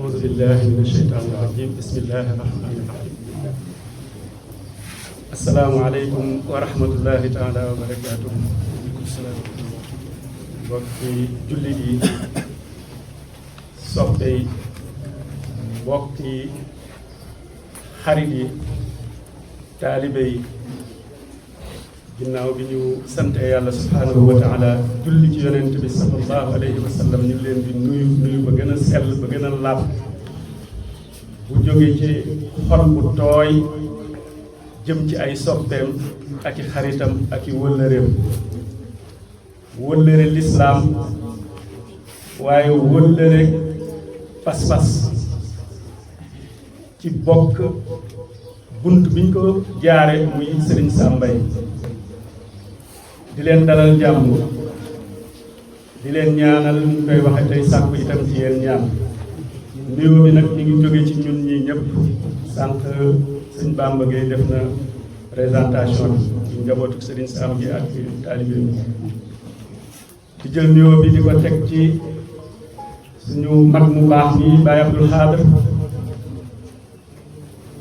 أعوذ بالله من الشيطان الرجيم بسم الله الرحمن الرحيم السلام عليكم ورحمة الله تعالى وبركاته mbokki jullit yi soppe yi mbokki xarit yi taalibe yi ginnaaw bi ñu sante yàlla subhanahu wa taala julli ci yonent bi sallallahu alayhi wa sallam ñu leen di nuyu ba gën a sell ba gën a laab bu jóge ci xol bu tooy jëm ci ay soppeem ak i xaritam ak i wëllëreem wëllëre lislaam waaye wëllëre pas-pas ci bokk bunt biñ ko jaare muy Sëriñ Sam Mbaye di leen dalal jàmm di leen ñaanal ñu koy waxe tey sàkku itam ci yéen ñaan nuyoo bi nag mi ngi jóge ci ñun ñi ñëpp sànq sëñ Bamba Gueye def na présentation bi ci njabootu Sëriñ Sam gi ak taalibe bi di jël nuyoo bi di ko teg ci suñu mag mu baax mi Baye Abdou Khadr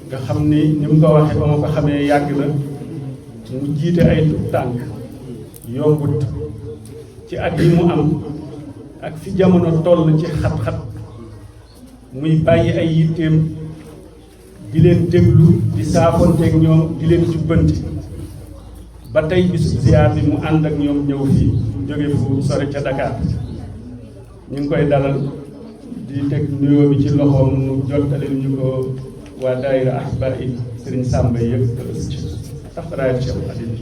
nga xam ni mu ko waxee ba ma ko xamee yàgg na mu jiite ay tut tànk yombut ci at yi mu am ak fi jamono toll ci xat-xat muy bàyyi ay yitteem di leen déglu di saafonteeg ñoom di leen jubbanti ba tey bisu ziar bi mu ànd ak ñoom ñëw fii jóge fu sore ca Dakar ñu ngi koy dalal di teg nuyoo bi ci loxoom mu jottali ñu ko waa daayira ahibaa'i Sëriñ Sam Mbaye yëpp ci taxaraay Cheikh Khadim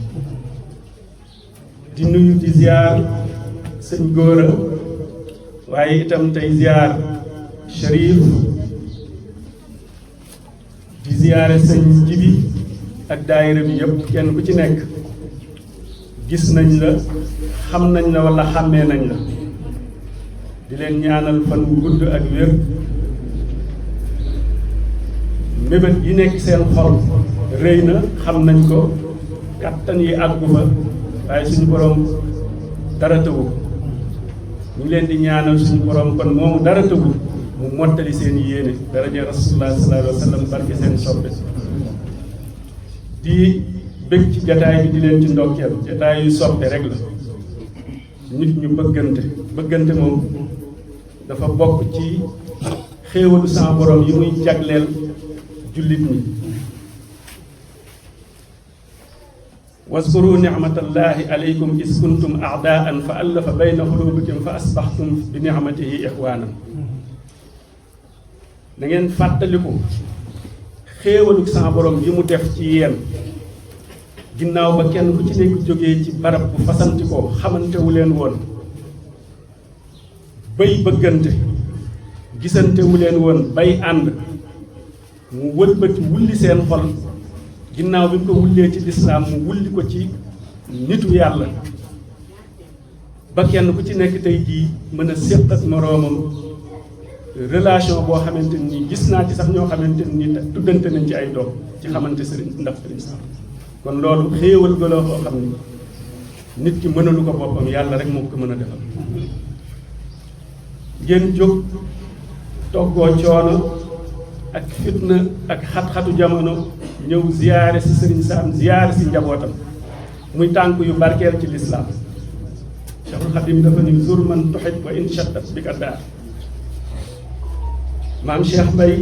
di nuyu di ziar sëñ Góora waaye itam tey ziar Cherif di ziare sëñ Jibi ak daayira bi yëpp kenn ku ci nekk gis nañ la xam nañ la wala xàmmee nañ la di leen ñaanal fan wu gudd ak wér mébét yi nekk seen xol rëy na xam nañ ko kattan yi àggu fa waaye suñu borom dara tëwu ñu ngi leen di ñaanal suñu borom kon moomu dara tëwu mu mottali seen yéene daraja rasulullah sallallahu alayhi wa sallam barke seen soppe di bëgg ci jataay bi di leen ci ndokkeel jataay yu soppe rek la nit ñu bëggante moom dafa bokk ci xéewalu sama borom yi muy jagleel jullit ñi waskuru nicmatallahi alaykum is kuntum aadaan fa allafa bayna xulubikum fa asbaxtum bi nicmatihi ixwaanan da ngeen fàttaliku xéewalu sama borom yi mu def ci yéen ginnaaw ba kenn ku ci nekk jógee ci barab bu fasanti ko xamantewu leen woon bay bëggante gisantewu leen woon bay ànd mu wëlbati wulli seen xol ginnaaw bi mu ko wullee ci lislaam mu wulli ko ci nitu yàlla ba kenn ku ci nekk tey jii mën a séq ak moroomam relation boo xamante ni gis naa ci sax ñoo xamante ni tuddante nañ ci ay doom ci xamante sëriñ ndax Sëriñ Sam kon loolu xéewal galoo koo xam ni nit ki mënalu ko boppam yàlla rek moo ko mën a defal ngeen jóg toggoo coono ak fitna ak xat-xatu jamono ñëw ziyaare si Sëriñ Sam ziyaare si njabootam muy tànk yu barkeel ci lislaam Cheikhul Khadim dafa ni zur man tuhib wa in shattat bika daar maam Cheikh Mbaye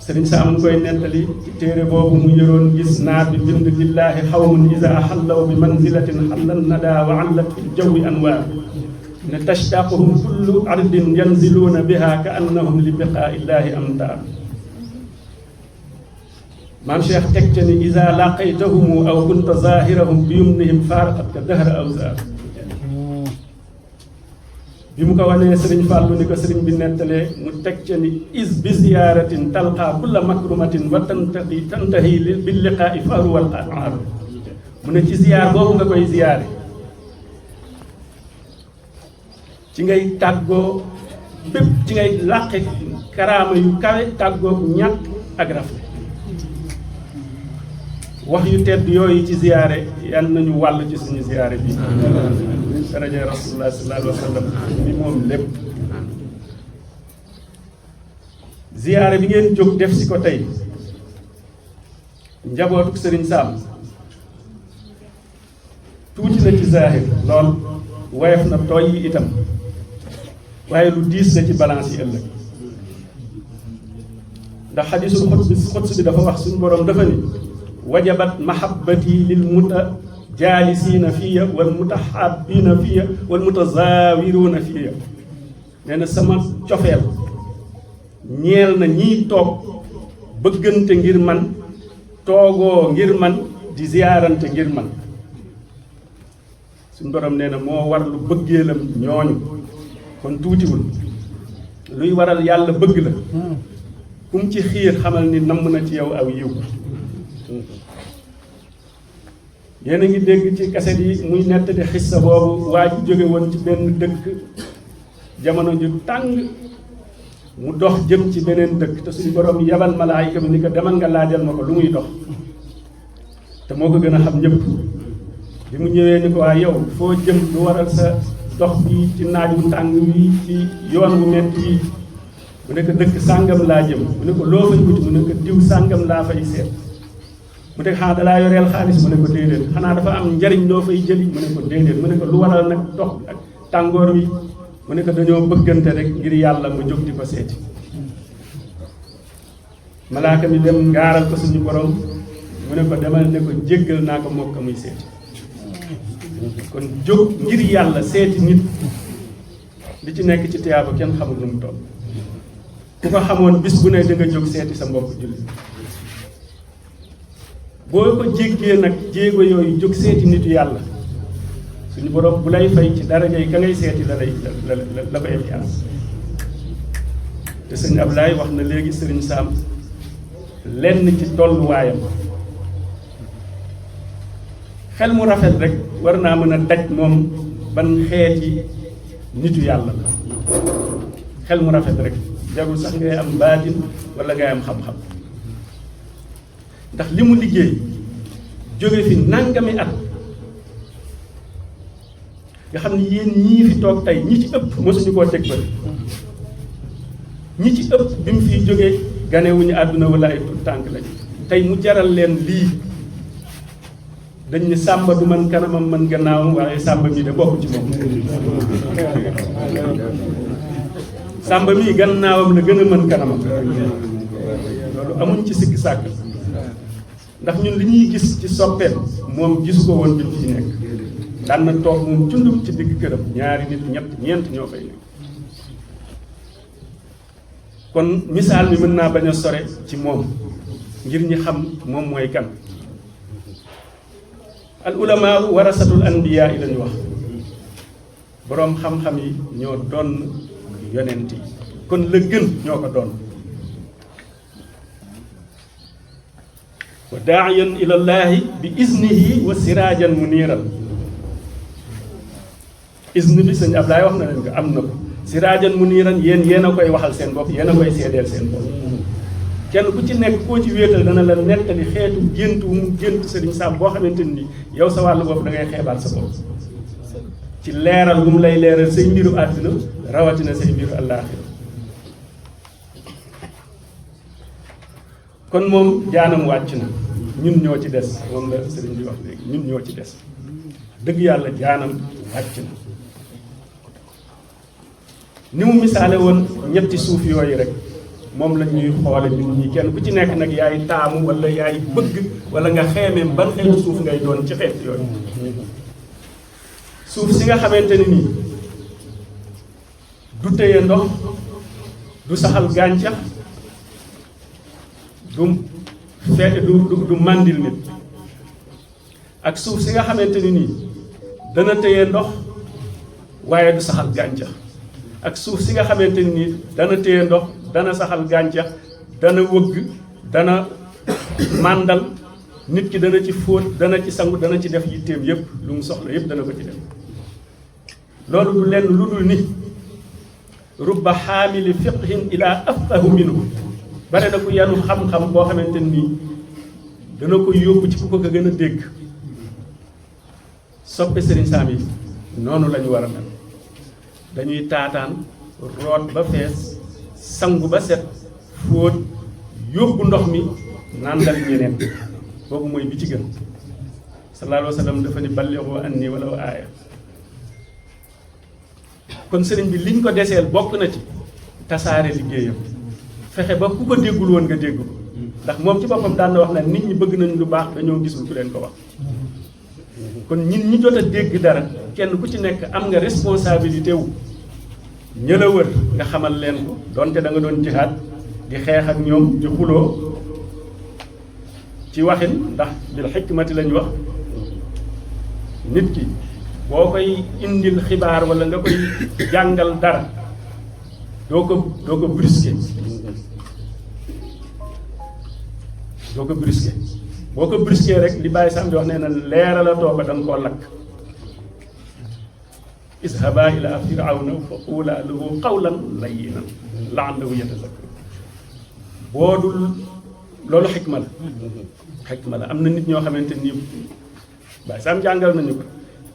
Sëriñ Sam mu koy nettali ci téere boobu mu yëroon gis naar bi bind lillaahi xawmun iza xallaw bi manzilatin xallan nada wa allat fi jawwi anwaar ne tashtaquhum kullu ardin yanziluuna biha ka annahum li biqaa illaahi amtaar maam Cheikh teg ca ni iza laqaytahumu aw kunta zahirahum bi yumnihim faaraqatka dahra awzaar bi mu ko wanee sëriñ Fàllu ni ko sëriñ bi nettalee mu teg ca ni is bi ziyaaratin talqa kulla makrumatin wa tantahi bi liqaa'i fahru wal qaar mu ne ci ziyaar boobu nga koy ziyaare ci ngay tàggoo bépp ci ngay làqe karaama yu kawe tàggoo ñàkk ak rafet wax yu tedd yooyu ci ziyaare yal nañu wàll ci suñu ziyaare bi daraja rasulullah sallallahu alayhi wa sallam ni moom lépp ziyaare bi ngeen jóg def si ko tey njabootuk Sëriñ Saam tuuti na ci zaahir lool woyof na tooy yi itam waaye lu diis na ci balance yi ëllëg ndax xadiisul xuds bi dafa wax suñu boroom dafa ni wajabat mahabbati lil mutajaalisiina fiya wal mutahabbiina fiya wal mutazaawiruuna fiya nee na sama cofeel ñeel na ñiy toog bëggante ngir man toogoo ngir man di ziyaarante ngir man suñu borom nee na moo war lu bëggeelam ñooñu kon tuutiwul luy waral yàlla bëgg la kum ci xiir xamal ni namm na ci yow aw yiw yéen a ngi dégg ci kaset yi muy nettali xissa boobu waa ji jóge woon ci benn dëkk jamono ju tàng mu dox jëm ci beneen dëkk te suñu borom yabal malaayika bi ni ko demal nga laajal ma ko lu muy dox te moo ko gën a xam ñëpp bi mu ñëwee ni ko waa yow foo jëm lu waral sa dox bi ci naaj wu tàng wi ci yoon wu metti wi mu ne ko dëkk sàngam laa jëm mu ne ko loo fay wuti mu ne ko diw sàngam laa fay seet mu ne ko xanaa dalaa yoreel xaalis mu ne ko déedéet xanaa dafa am njariñ loo fay jëli mu ne ko déedéet mu ne ko lu waral nag dox ak tàngoor wi mu ne ko dañoo bëggante rek ngir yàlla mu jóg di ko seeti malaaka mi dem gaaral ko suñu borom mu ne ko demal ne ko jéggal naa ko mokk muy seeti kon jóg ngir yàlla seeti nit li ci nekk ci tiyaaba kenn xamul nu mu toll ku ko xamoon bis bu ne da nga jóg seeti sa mbokk jullit boo ko jéggee nag jéego yooyu jóg seeti nitu yàlla suñu borom bu lay fay ci daraja yi ka ngay seeti la ko éfiance te sëñ Ablaye wax na léegi Sëriñ Saam lenn ci tolluwaayam xel mu rafet rek war naa mën a daj moom ban xeeti nitu yàlla la xel mu rafet rek jarul sax ngay am baatin wala ngay am xam-xam ndax li mu liggéey jóge fi nangami at nga xam ni yéen ñii fi toog tey ñi ci ëpp mosuñu koo teg bët ñi ci ëpp bi mu fiy jógee ganewuñu àdduna wala ay tout tànk lañu tey mu jaral leen lii dañ ne sàmba du man kanamam man gannaawam waaye sàmba mii de bokk ci moom sàmba mii gannaawam la gën a mën kanamam loolu amuñ ci sikki sàkk ndax ñun li ñuy gis ci soppeem moom gisu ko woon bi mu ci nekk daan na toog moom cundum ci digg këram ñaari nit ñett ñeent ñoo fay nekk kon misaal mi mën naa bañ a sore ci moom ngir ñi xam moom mooy kan al ulamaa warasatul anbiyaa yi lañu wax boroom xam-xam yi ñoo doon yonent yi kon la gën ñoo ko doon wa daa'iyan ilallaahi bi iznihi wa siraajan muniiran izn bi sëñ Ablaye wax na leen ko am na ko siraajan muniiran yéen a koy waxal seen bopp yéen a koy seedeel seen bopp kenn ku ci nekk koo ci wéetal dana la nettali xeetu gént wu mu gént Sëriñ Saam boo xamante ni yow sa wàllu bopp da ngay xeebaat sa bopp ci leeral bu mu lay leeral say mbiru àdduna rawatina say mbiru àllaaxira kon moom jaanam wàcc na ñun ñoo ci des moom la sëriñ bi wax léegi ñun ñoo ci des dëgg yàlla jaanam wàcc na ni mu misaale woon ñetti suuf yooyu rek moom la ñuy xoole nit ñi kenn ku ci nekk nag yaay taamu wala yaay bëgg wala nga xeemeem ban xeetu suuf ngay doon ci xeet yooyu suuf si nga xamante ni nii du téye ndox du saxal gàncax du màndil nit ak suuf si nga xamante ni nii dana téye ndox waaye du saxal gàncax ak suuf si nga xamante ni nii dana téye ndox dana saxal gàncax dana wëgg dana màndal nit ki dana ci fóot dana ci sangu dana ci def yitteem yépp lu mu soxla yépp dana ko ci def loolu du lenn lu dul ni rubba xaamili fiqhin ila afqahu minhu bare na ku yanu xam-xam boo xamante nii dana ko yóbbu ci ku ko gën a dégg soppe Sëriñ Saam yi noonu lañu war a mel dañuy taataan root ba fees sangu ba set fóot yóbbu ndox mi nàndal ñeneen boobu mooy bi ci gën sallallahu alayhi wa sallam dafa ni ballighu anni walaw aaya kon sëriñ bi liñ ko deseel bokk na ci tasaare liggéeyam fexe ba ku ko déggul woon nga dégg ko ndax moom ci boppam daan na wax na nit ñi bëgg nañ lu baax dañoo gisul ku leen ko wax kon ñi jot a dégg dara kenn ku ci nekk am nga responsabilité wu ña la wër nga xamal leen ko donte da nga doon jihaad di xeex ak ñoom di xuloo ci waxin ndax bil xikmati lañ wax nit ki boo koy indil xibaar wala nga koy jàngal dara doo ko brusquer boo ko brusquer rek li bàyyi sam di wax nee na leera la tooba da nga koo lakk izhaba ila firawna fa qula lahu qawlan layyinan la'allahu yatazakkaru boo dul loolu xikma la am na nit ñoo xamante ni bàyyi sam jàngal nañu ko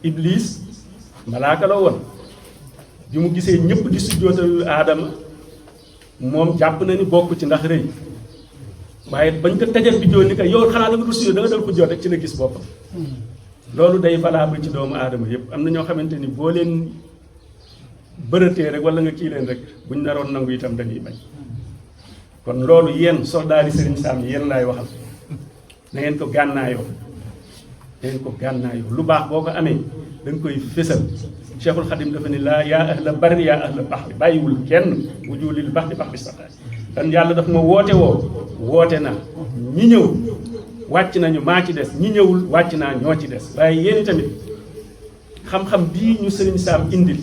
Iblis malaaka la woon bi mu gisee ñëpp di sujjootal aadama moom jàpp na ni bokk ci ndax rëy waaye bañ ko tëjal bi joon ni ko yow xanaa da nga dul sujjoot da nga dal ko jot rek ci la gis boppam loolu day valable ci doomu aadama yëpp am na ñoo xamante ni boo leen bërëtee rek wala nga kii leen rek buñ naroon nangu itam dañuy bañ kon loolu yéen soldaari Serigne Sam yéen laay waxal na ngeen ko gànnaayoo lu baax boo ko amee da nga koy fésal Cheikhul Khadim dafa ni laa yaa ahla barri yaa ahla baxri bàyyiwul kenn wujulil baxri baxri saxaay dan yàlla daf ma woote na ñi ñëw wàcc nañu maa ci des ñi ñëwul wàcc naa ñoo ci des waaye yéen tamit xam-xam bii ñu Serigne Sam indil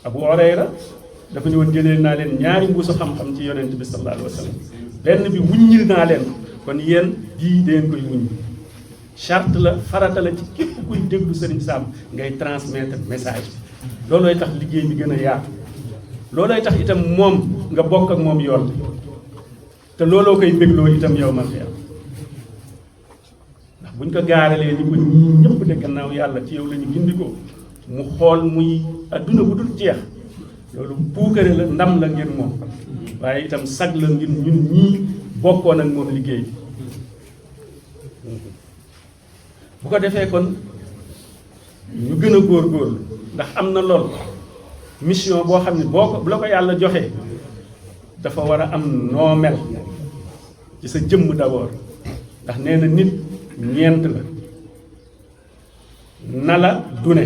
Abu Hurayra dafa ni woon jëlee naa leen ñaari mbuusu xam-xam ci yonent bi sallallahu alayhi wa sallam benn bi wuññil naa leen kon yéen bii deen koy wuññi charte la farata la ci képp kuy déglu Serigne Sam ngay transmettre message bi loolooy tax liggéey bi gën a yaatu loolooy tax itam moom nga bokk ak moom yoon bi te looloo koy bégloo itam yow man fi am ndax buñ ko gaaralee ni ko ñii ñëpp de gannaaw yàlla ci yow la ñu gindikoo mu xool muy adduna bu dul jeex loolu puukare la ndam la ngir moom waaye itam sag la ngir ñun ñii bokkoon ak moom liggéey bi bu ko defee kon ñu gën a góorgóorlu ndax am na lool mission boo xam ne boo ko bu la ko yàlla joxee dafa war a am noo mel ci sa jëmm d'abord ndax nee na nit ñeent la nala dune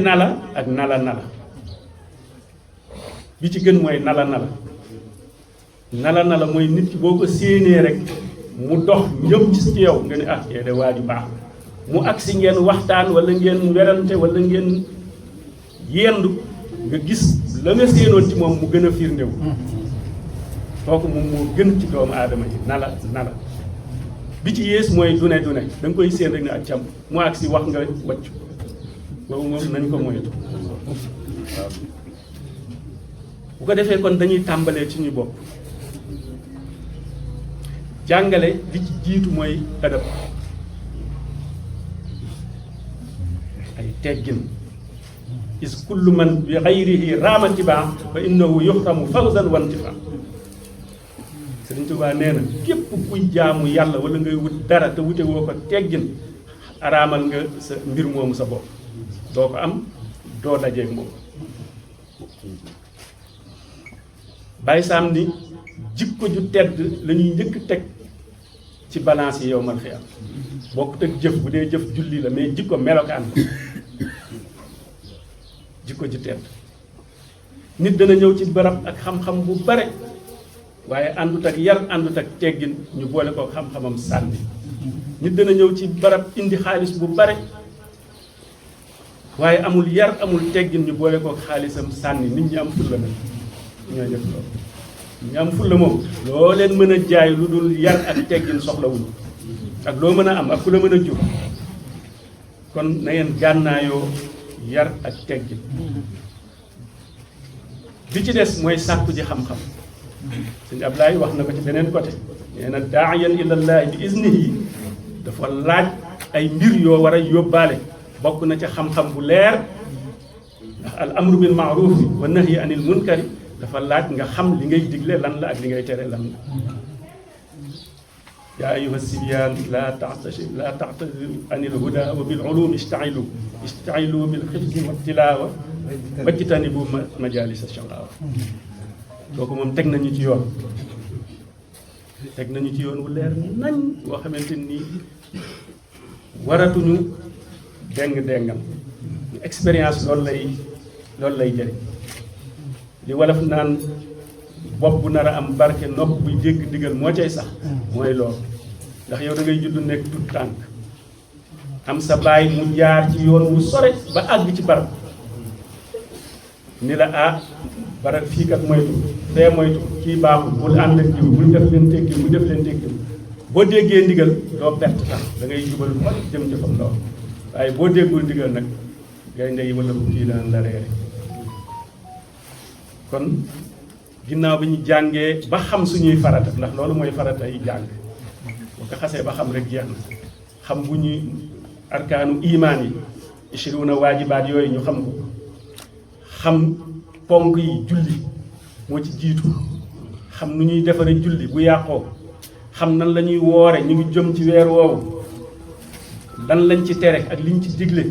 nala ak nala bi ci gën mooy nala mooy nit ki boo ko séenee rek mu dox ñëpp ci yow nga ne ah yee de waaju baax mu agsi ngeen waxtaan wala ngeen werante wala ngeen yendu nga gis la nga séenoon ci moom mu gën a firndewu kooku moom moo gën ci doomu aadama yi nala bi ci yées mooy dune da nga koy séen rek ne ak cam mu agsi wax nga wàccu boobu moom nañ ko moytu waaw bu ko defee kon dañuy tàmbalee ci ñu bopp jàngale li ci jiitu mooy adab ay teggin is kullu man bi xayrihi raamantibaa fa innahu yuxramu fawzan wantifa Sëriñ Tuubaa nee na képp kuy jaamu yàlla wala ngay wut dara te wute woo ko teggin araamal nga sa mbir moomu sa bopp doo ko am doo dajeeg moom Baye Sam ni jikko ju tedd la ñuy njëkk teg ci balance yi yow mal xiyam bokkut ak jëf bu dee jëf julli la mais jikko melokaan jikko ju tedd nit dana ñëw ci barab ak xam-xam bu bare waaye àndut ak yar àndut ak teggin ñu boole ko xam-xamam sànni nit dana ñëw ci barab indi xaalis bu bare waaye amul yar amul teggin ñu boole ko xaalisam sànni nit ñi am fulla nag ñooy def loolu ñu am fulla moom loo leen mën a jaay lu dul yar ak teggin soxlawuñ ak loo mën a am ak ku la mën a jur kon na ngeen gànnaayoo yar ak teggin bi ci des mooy sàkku ji xam-xam sëñ Ablaye wax na ko ci beneen côté nee na daayan ilallahi bi iznihi dafa laaj ay mbir yoo war a yóbbaale bokk na ca xam-xam bu leer ndax al amru bil ma'ruf wa nahyi anil munkari dafa laaj nga xam li ngay digle lan la ak li ngay tere lan la yaa ayyuha sibyaan laa ta'tadiru anil hudaa wa bil ulumi istailu bil hifzi wa tilaawa wajtanibu majaalis ash-shaqaawa kooku moom teg nañu ci yoon wu leer nañ boo xamante ni waratuñu déng-déngal expérience loolu lay jëriñ li wolof naan bopp bu nar a am barke nopp buy dégg digal moo cay sax mooy loolu ndax yow da ngay judd nekk tout tànk am sa baay mu jaar ci yoon wu sore ba àgg ci barab ni la barab fii kat moytu fee moytu kii baaxul bul ànd ak jiw bul def leen teg jiw bul def leen teg jiw boo déggee ndigal doo perte tax da ngay jubal fa jëm jëfam lool waaye boo déggul ndigal nag ngay ndey wala bu kii daan la reere kon ginnaaw bi ñu jàngee ba xam suñuy farata ndax loolu mooy farata yi jàng boo ko xasee ba xam rek jeex na xam bu ñuy arkaanu imaan yi ishruuna waajibaat yooyu ñu xam ko xam ponk yi julli moo ci jiitu xam nu ñuy defare julli bu yàqoo xam nan la ñuy woore ñu ngi jëm ci weer woowu lan lañ ci tere ak liñ ci digle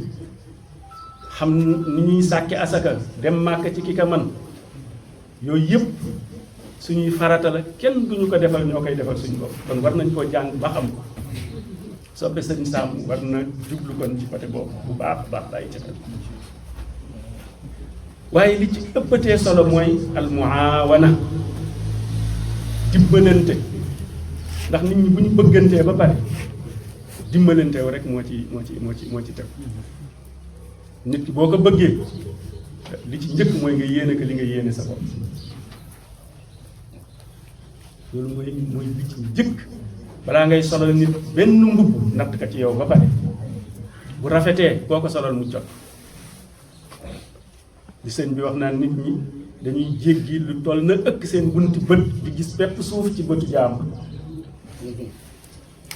xam ni ñuy sàkke asaka dem màkk ci ki ka man yooyu yëpp suñuy farata la kenn duñu ko defal ñoo koy defal suñu bopp kon war nañ koo jàng ba xam ko soppe sëñ Sam war na jublu kon ci côté boobu bu baax a baax bàyyi ci xel waaye li ci ëppatee solo mooy al muawana dimbalante ndax nit ñi bu ñu bëggantee ba pare dimbalanteew rek moo ci teg nit ki boo ko bëggee li ci njëkk mooy nga yéene ko li nga yéene sa bopp loolu mooy li ci njëkk balaa ngay solal nit benn mbubb natt ka ci yow ba pare bu rafetee koo ko solal mu jot li sëñ bi wax naan nit ñi dañuy jéggi lu toll na ëkk seen bunti bët di gis pepp suuf ci bëtu jàmm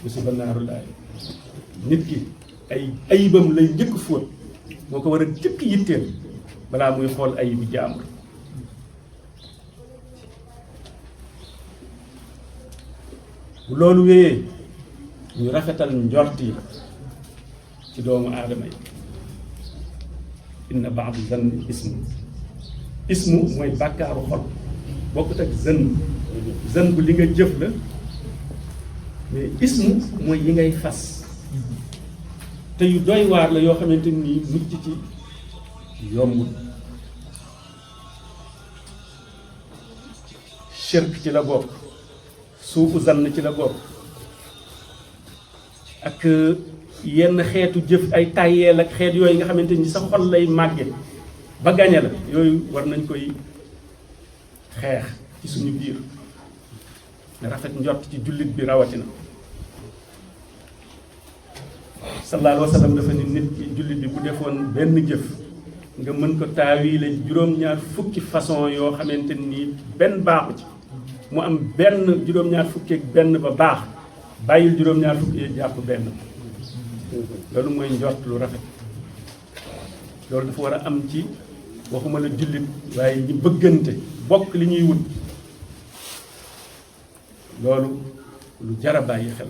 musiba naaru laay nit ki ay ayibam lay njëkk fóot moo ko war a jëkk yitteel balaa muy xool ayibi jàmbur bu loolu wéyee ñu rafetal njort yi ci doomu aadama yi inna ba'du zanni ismu mooy bàkkaaru xol bokkut ak zën bu li nga jëf la mais ismu mooy yi ngay fas te yu doy waar la yoo xamante nii mucc ci yombul shirk ci la bokk suufu zann ci la bokk ak yenn xeetu jëf ay tàyyeel ak xeet yooyu nga xamante ni sa xol lay màgge ba gañe la yooyu war nañ koy xeex ci suñu biir nga rafet njort ci jullit bi rawatina sallallahu alayhi wa sallam dafa ni nit ki jullit bi bu defoon benn jëf nga mën ko taawiile juróom-ñaar fukki façon yoo xamante ni benn baaxu ci mu am benn juróom-ñaar fukki ak benn ba baax bàyyil juróom-ñaar fukki yi jàpp benn loolu mooy njort lu rafet loolu dafa war a am ci waxuma la jullit waaye ñi bëggante bokk li ñuy wut loolu lu jar a bàyyi xel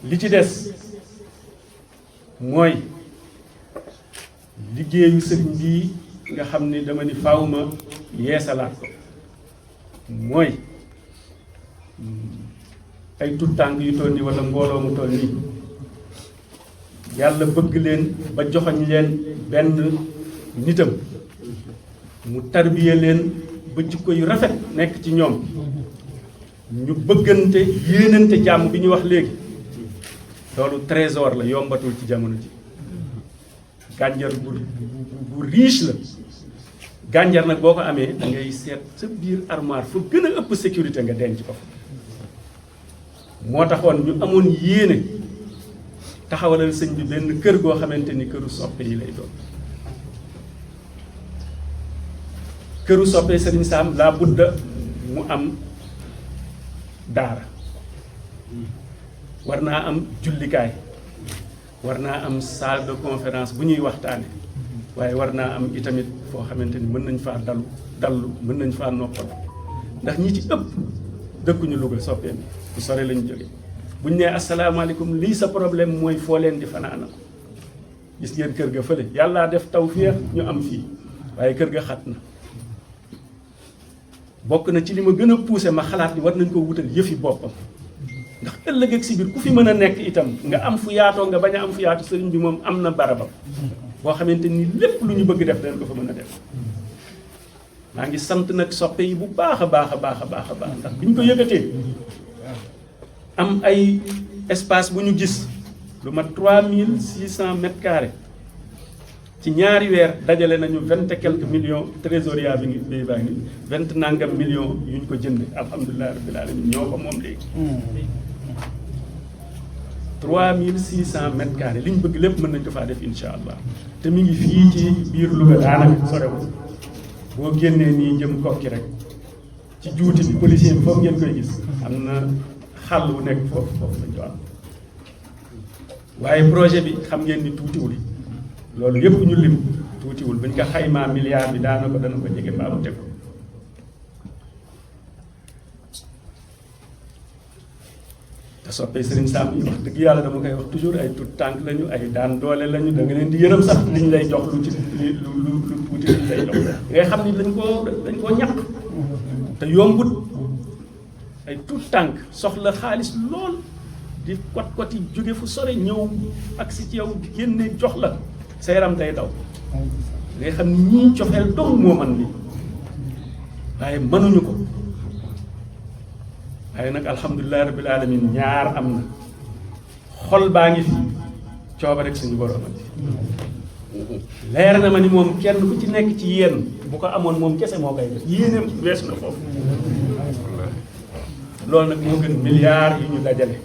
li ci des mooy liggéeyu sëriñ bii nga xam ni dama ni faaw ma yeesalaat ko mooy ay tout tànk yu toll nii wala mbooloo mu toll nii yàlla bëgg leen ba joxoñ leen benn nitam mu tarbiye leen ba jikko yu rafet nekk ci ñoom ñu bëggante yéenante jàmm bi ñu wax léegi loolu trésor la yombatul ci jamono ji gànjar bu riche la gànjar nag boo ko amee da ngay seet sa biir armoire fa gën a ëpp sécurité nga denc ko fa moo taxoon ñu amoon yéene taxawalal sëñ bi benn kër goo xamante ni këru soppe yi lay doon këru soppe Sëriñ Sam laa budda mu am daara war naa am jullikaay war naa am salle de conférence bu ñuy waxtaane waaye war naa am itamit foo xamante ni mën nañ faa dallu mën nañ faa noppal ndax ñi ci ëpp dëkkuñu Louga Soppeem bu sore lañu jóge buñ nee asalaamaaleykum lii sa problème mooy foo leen di fanaana gis ngeen kër ga fële yàllaa def tawfeex ñu am fii waaye kër ga xat na bokk na ci li ma gën a poussé ma xalaat ni war nañ ko wutal yëfi boppam ndax ëllëg ak si biir ku fi mën a nekk itam nga am fu yaatoo nga bañ a am fu yaatu sëriñ bi moom am na barabam boo xamante ni lépp lu ñu bëgg def dañ ko fa mën a def maa ngi sant nag soppe yi bu baax a baax a baax a baax a baax ndax bi ñu ko yëkkatee am ay espace bu ñu gis lu mat 3600 mètres carrés ci ñaari weer dajale nañu 20 et quelques millions trésorier bi ngi baa ngi 20 nangam millions yu ñu ko jënd alhamdulilah rabbil alamin ñoo ko moom léegi 3600 mètres carrés li ñu bëgg lépp mën nañ ko faa def insha allah te mi ngi fii ci biir Louga daanaka sorewul boo génnee nii jëm kokki rek ci juuti bi policier bi foofu ngeen koy gis am na xàll wu nekk foofu lañ ko am waaye projet bi xam ngeen ni tuutiwul loolu yëpp ñu lim tuutiwul buñ ko xaymaa milliard bi dana ko jege mbaa mu teg ko te soppee Serigne Sam yi wax dëgg yàlla dama koy wax toujours ay tout tànk lañu ay daan doole lañu da nga leen di yërëm sax liñ lay jox lu ci lu tuuti liñ lay jox ngay xam ni dañ koo ñàkk te yombut ay tout tànk soxla xaalis lool di kot yi jóge fu sore ñëw ak si ci yow génne jox la sa yaram day daw ngay xam ni ñii cofeel dong moo man li waaye mënuñu ko waaye nag alhamdulilah rabbil alamin ñaar am na xol baa ngi fi cooba rek suñu borom leer na ma ni moom kenn ku ci nekk ci yéen bu ko amoon moom kese moo koy def yéeneem weesu na foofu loolu nag moo gën milliards yi ñu dajale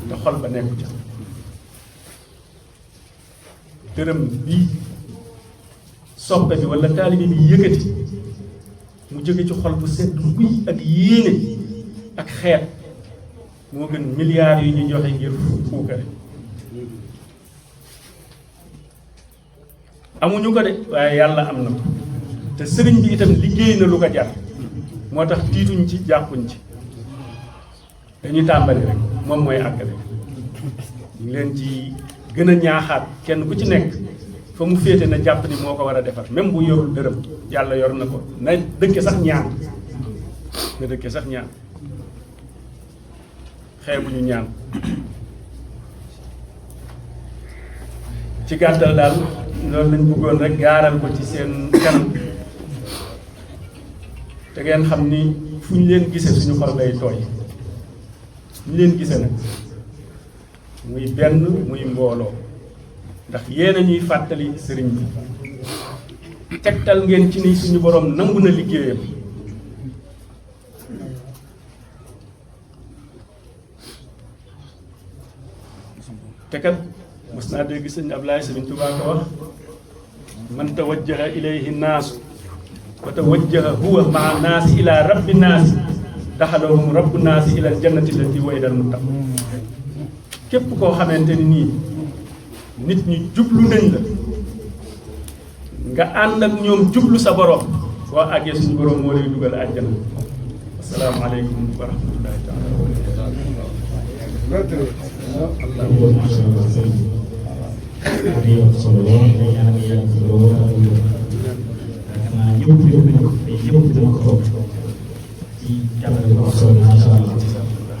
te xol ba nekku ca dërëm bii soppe bi wala taalibe bi yëkkati mu jóge ci xol bu sedd guy ak yéene ak xeet moo gën milliards yi ñu joxe ngir fuukare amuñu ko de waaye yàlla am na ko te sëriñ bi itam liggéey na lu ko jar moo tax tiituñ ci jàppuñ ci dañuy tàmbali rek moom mooy àggale ñu leen ci gën a ñaaxaat kenn ku ci nekk fa mu féete na jàpp ni moo ko war a defar même bu yorul dërëm yàlla yor na ko na dëkke sax ñaan na dëkke sax ñaan xeebuñu ñaan ci gàttal daal loolu lañ bëggoon rek gaaral ko ci seen kanam te ngeen xam ni fu ñu leen gisee suñu xol lay tooy ñu leen gisee nag muy benn muy mbooloo ndax yéen a ñuy fàttali sëriñ bi tegtal ngeen ci ni suñu borom nangu na liggéeyam te kat mos naa dégg sëñ Ablaye Sëriñ Tuubaa ko wax man tawajjaha ilayhi naasu wa tawajjaha huwa maa naasi ila rabbi naasi daxalahum rabbu naasi ila jannati lati waydal muttaqun képp koo xamante ni nii nit ñi jublu nañ la nga ànd ak ñoom jublu sa borom boo àggee suñu borom moo lay dugal àjjana asalaamaaleykum wa rahmatullahi taala wa barakatuh